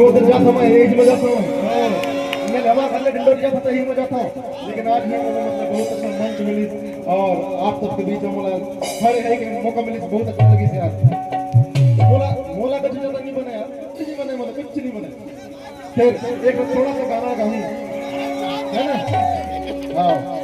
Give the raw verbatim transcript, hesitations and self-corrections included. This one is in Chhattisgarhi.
उधर जाता हूँ, यही में जाता हूँ। हाँ। मैं लेवा कर ले, डिंडोर जाता था, यही में जाता हूँ। लेकिन आज मैं, मतलब, बहुत अच्छा मंच मिली और आप सबके बीच में मोला खड़े है कि मौका मिली, बहुत अच्छा लगी यार। मोला, मोला कुछ ज्यादा नहीं बना यार, कुछ नहीं बना, मतलब, कुछ नहीं बना। फिर एक थोड़ा सा गाना गाऊं, है ना? हाँ।